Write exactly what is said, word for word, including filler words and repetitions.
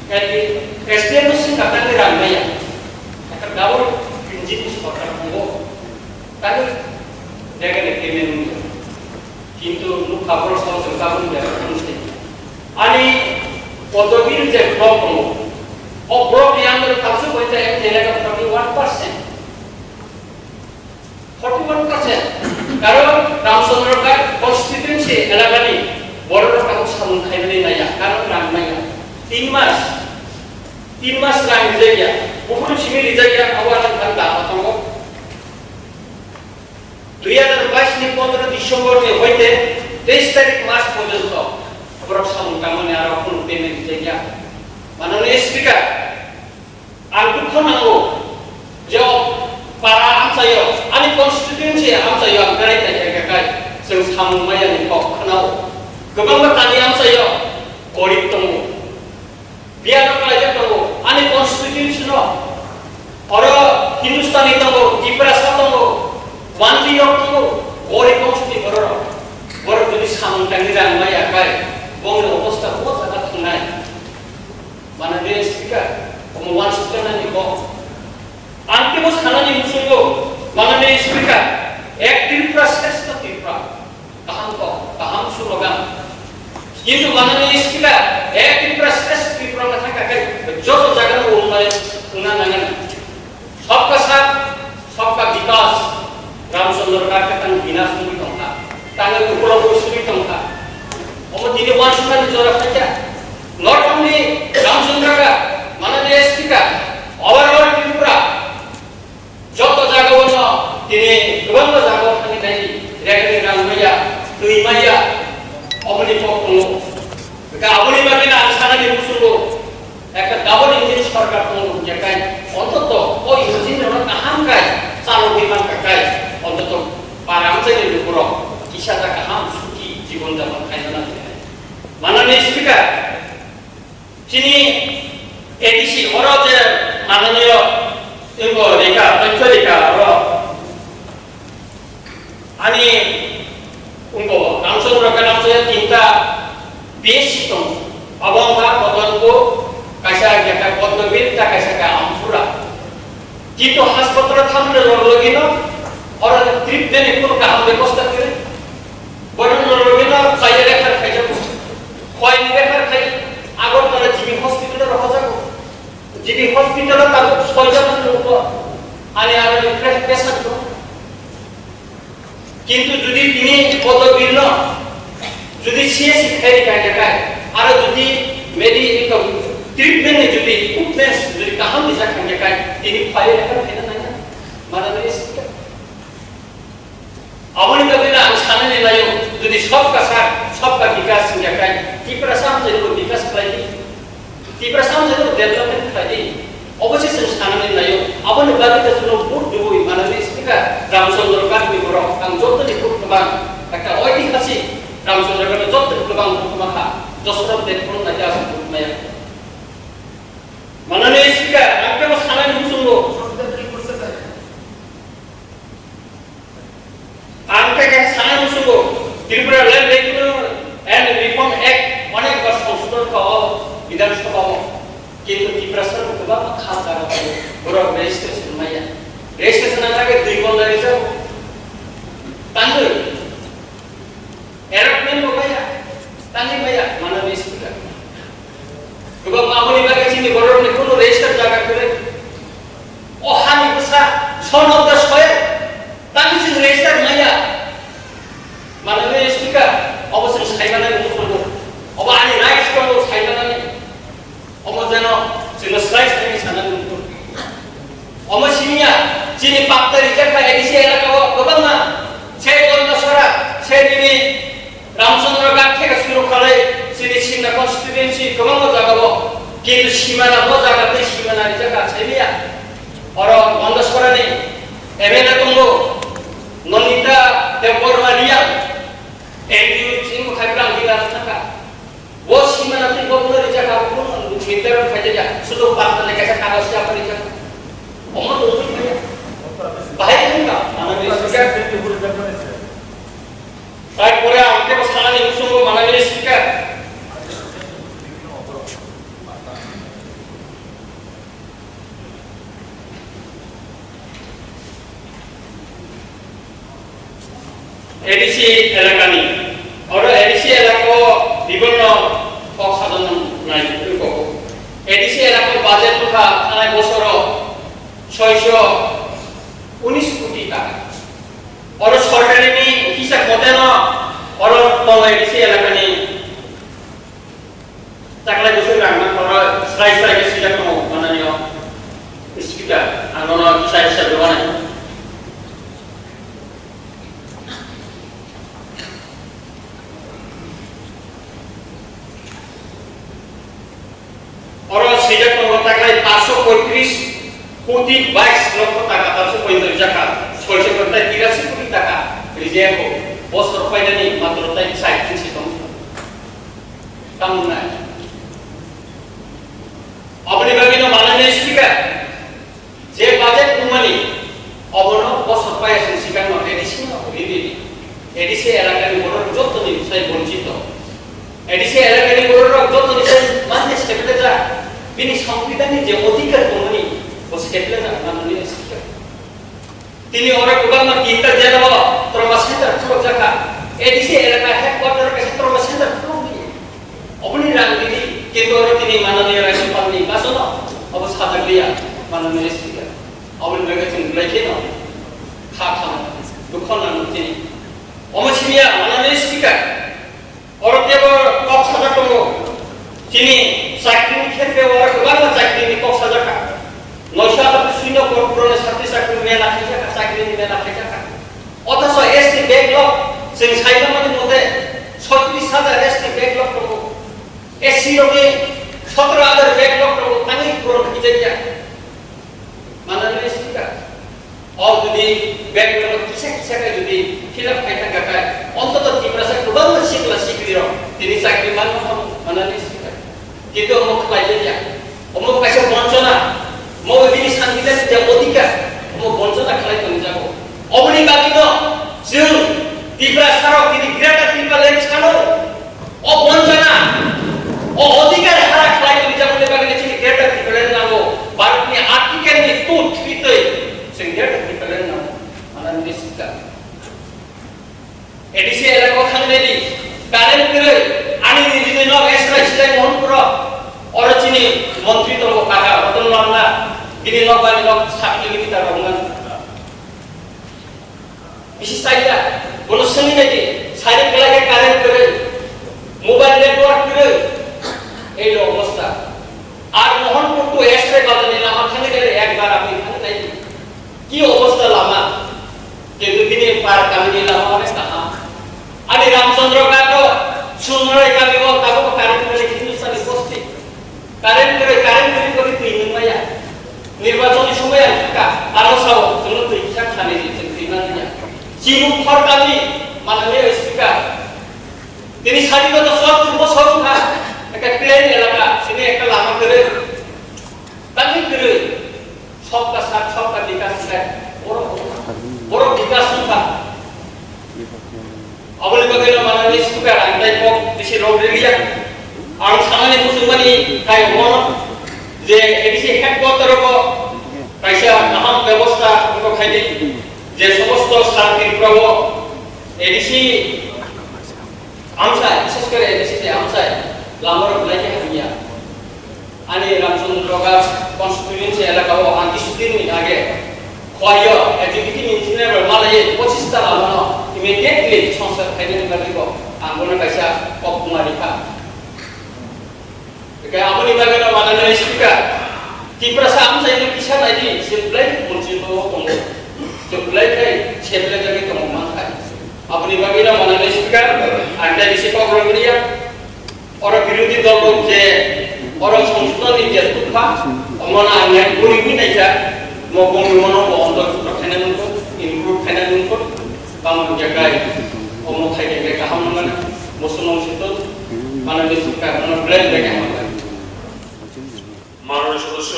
Kali S D M no sing katang ni rang maya. Kata double engine sorkar tongo. Tani jaga ni payment wngkha. Kintu nuk habor song song tabun jaga kunu se. Ani Podobir je block tongo. O block ni under thamsu poita M T L ka forty one percent. Forty one percent. Karon Ramchandra Ghat constituency elakani borok rok tabuk samung khaimani naiya. Karon rang maya. Tin mas. Tin mas rang rijak ya. Buphuru simi rijak ya. Abo ang khan da tongo. Dui hazar bais ni pondro December ni hoite teis tarik mas porjonto borok samung tangmani aro kunu payment rijak ya. Manani Speaker, ang dukho nango je o para amchaio, ani constituency amchaio ang berai tongkha kai, chwng samung maya ni kok khwnao. Kwbangma kami amchaio gorib tongo. Biya no kalaijak tongo, ani constitution no. Oro Hindustani tongo, Tiprasa tongo, Wanti rok tongo, gorib bongso ni borok rok. Borok jodi samung tangwi rang maya kai, bongni obostha bo jaga thangnai. Mananiya Speaker, omo wansukjak nani kok. Ang teibo sanani muchungo, Mananiya Speaker, ek Tripura, Shrestha Tripura. Kaham kok, kaham slogan. Kintu Mananiya Speaker, ek Tripura, Shrestha Tripura na thangka kai, joto jaga no umlai, ungna nangani. Sabka saath, sabka vikas, Ramchandra Ghat khe tang binas wngwi tongkha, tang kukulo bo sugwi tongkha. Omo tini wansuknani jora phaikha. Not only Ramchandra Ghat, Mananiya Speaker, overall Tripura, joto jagao no tini kwbangma jagao thangwi naidi, rega rega wngmaya, twi maya, omoni kok tongo. Hwnkhe aboni bagwi no ang sanani muchungo, ekta double engine sorkar tongo hwnkhe kai, ontoto o engine rokno kaham kai chalogwi mankha kai, ontoto para amchaini lukurok kisa da kaham suki jibon japon khaina nangnai. Manani Speaker, chini A D C oro je mananiyo ingo rika, tongkha rika oro. Ani wngkha Ramchandra Ghat amchaio tinta P S C tongo. Abo wngkha Kotonpur, kaisa hwnkhe khe Kontobir, ta kaisa khe Amphura. Kintu hospital-o thamle log logino oro treatment ni kunu kaham bebosta kwrwi. Borok log logino khlaiya refer khaijago. Khoini refer khai Agartala G B hospital-o rohorjago. G B hospital-o tabuk soijon nukgo, ani aro ni pre-, patient tongo. Kintu jodi tini Kotonbirno jodi C S C khai rikha khe kai, aro jodi medi-, treatment ni jodi equipments jodi kaham rijak kha khe kai, tini phai rikha khe na nangya. Mananiya Speaker. Aboni bagwi no ang sanani laio, jodi sabka saath, sabka bikas wngya kai, Tiprasa amchaino bikas khlai di, Tiprasa amchaino development khlai di, obo se chwng sanani laio. Aboni bagwi ta chwngno vote rwui manani Speaker Ramchandra Ghatni borok, ang jotoni vote kwbang, ekta oitihasik Ramchandra Ghatno jotoni kwbang vote kwbang kha, Dosrot Debbarma naikhe aswk vote maya. Manani Speaker, ang teibo sanani muchungo. Ang tei khe sanai muchungo, Tripura Land Revenue and Reform Act onek bar songsodhon kha o Bidhan Sabha o, kintu Tiprasa rok kwbangma kha jaga o borok registration maya. Registration nang khe dui ghonta rijak tangwi. Allotment bo maya, tangwi maya, manani Speaker. Kwbangma aboni bagwi chini borokni kunu register jaga kwrwi. O hani bwsa, son of the soil, tangwi chwng register maya. Manani Speaker, obo chwng saimanani muchungo. Obo ani rights tongo saimanani. Omo jeno chwngno slai slai sanani muchungo. Omo simiya chini pakta rijak kha A D C elaka o kwbangma, se Gondasora, se nini Ramchandra Ghat theke suru khalai chini Simna constituency kwbangma jaga o, kintu simana bo jaga tei simana rijak kha simiya. Oro Gondasorani M L A tongo, Nandita Debbarma Reang, M D O chini khai brang dina thangkha. Bo simana tei bo phano rijak, abo phano nirdaron khaijak ya. Sudo pantale kaisa kagoj ya phano rijak. Omo tongwi maya. Bahai wngkha, manani Speaker. Tai pore ang teibo sanani muchungo, manani Speaker. A D C elakani, oro A D C elakao bibhinno kok sajaknai rwkho. A D C elakao budget wngkha thanai bosoro soiso unis koti taka. Oro sorkarini hisab moteno oro tongo A D C elakani taklai bwswk rang nang oro srai srai khe swijak tongo mananio speaker, ang nono kisa hisab rwmani. Oro swijak tongo taklai paanch sho poitris koti bais lokho taka, paanch sho poitris jaka, soiso koti tirashi koti taka rijak bo. Bosor paidani matro tai chai tisi tong. Tamo nai. Aboni bagwi no mananio speaker. Je budget wngmani, obono bosor paya chwng swkangno A D C no rini, A D C elakani borok jottoni sai bonchito. A D C elakani borok jottoni sai mane seplejak, bini songbidanni je odhikar tongmani, bo seplejak manani speaker. Tini oro kwbangma tinta jela o trauma center khulukjak kha, A D C elaka headquarter kaisa trauma center khulukdi. Oboni rang ridi, kintu oro tini mananiya Rajyapalni basono obo sajak liya, mananiya Speaker. Oboni bagwi chwng belai kheno kha kham dukho nango chini. Omo simiya mananiya Speaker, oro teibo kok sajak tongo. Chini chakrini khetre oro kwbangma chakrini kok sajak kha. Noisa abo suino kor purone sakri chakri mela khaijak kha, chakrini mela khaijak kha. Othocho S T backlog, chwng saimani mote soitris hajar S T backlog tongo. S C rokni sotoro hajar backlog tongo, thangwi puron khaijak ya. Mananani Speaker, o jodi backlog kisa kisa khe jodi fill up khai thangkha khe, ontoto Tiprasa kwbangma sikla siklirok tini chakri manma hwn, Mananani Speaker. Kintu omo khlai ya. Omo kaisa bonchona, omo bini santidan je odhikar, omo bonchona khlai tongjago. Oboni bagwino chwng Tiprasarok tini Greater Tipraland sano, o bonchona, o odhikar hara khlai tongjagoni bagwino chini Greater Tipraland nango. Bharatni Article ni two three twi chwng Greater Tipraland nango. Mananani Speaker. A D C elaka o thangnaidi, current kwrwi, ani nijini nok S R I silai Mohanpuro, oro chini montri tongo kaha Ratan Lal Nath, bini nok bani nok sak kilometer rok nang. Bisi chaida, bono swngwi naidi, sari kwlai khe current kwrwi, mobile network kwrwi, ei lo obostha. Ar Mohanpur to S R I bazar ni lama thangwi naidi, ekbar apni thangwi naidi. Ki obostha lama? Kintu bini par kamini lama onek kaham. Ani Ramchandra Ghat o Sunrai kami o tabuk current kwrwi Hindustani bosti. Current kwrwi, current kwrwi kwrwi twi nung maya. Nirbachon ni somoy ang kha, aro sao, chwngno twi kisa khani di, chwng twi man ya. Chimuk khor kami, mananiya speaker. Tini sadi koto sottur bosor wngkha, ekta plain elaka, sini ekta lama kwrwi. Tangwi kwrwi. Sabka saath, sabka vikas hinai borok, borok vikas wngkha. Aboni bagwi no manani speaker ang tai kok bisi rok riliya. Ang sanani muchungmani khai omono je A D C headquarter o kaisa kaham bebosta wngkha khaidi je somosto sir Tripura o A D C amchai, bises kore A D C je amchai lamorok belai khe hamya. Ani Ramchandra Ghat constituency elaka o ang kisuh din ni age Khwaio executive engineer bai malaiwi pochis ta lama no immediately songsa khainani bagwi bo ang bono kaisa kok buma rikha. Eke aboni bagwi no mananai speaker Tiprasa amchai no kisa naidi je belai monchi bo tongo, je belai khai seble jagwi tongo mankhai. Aboni bagwi no mananai speaker ang tai bisi kok rwliya. Oro birodhi dol rok je oro songsodhon ni je tubpha, omono ang yang guri guri naikha, mo bongni mono bo ontol khaina nungkho, include khaina nungkho, tamo hwnkhe kai, omo khai khe kaham nangmani, moso nong sitol, mano bisi ka, mano blame bai kaham nangmani. মাননীয় সদস্য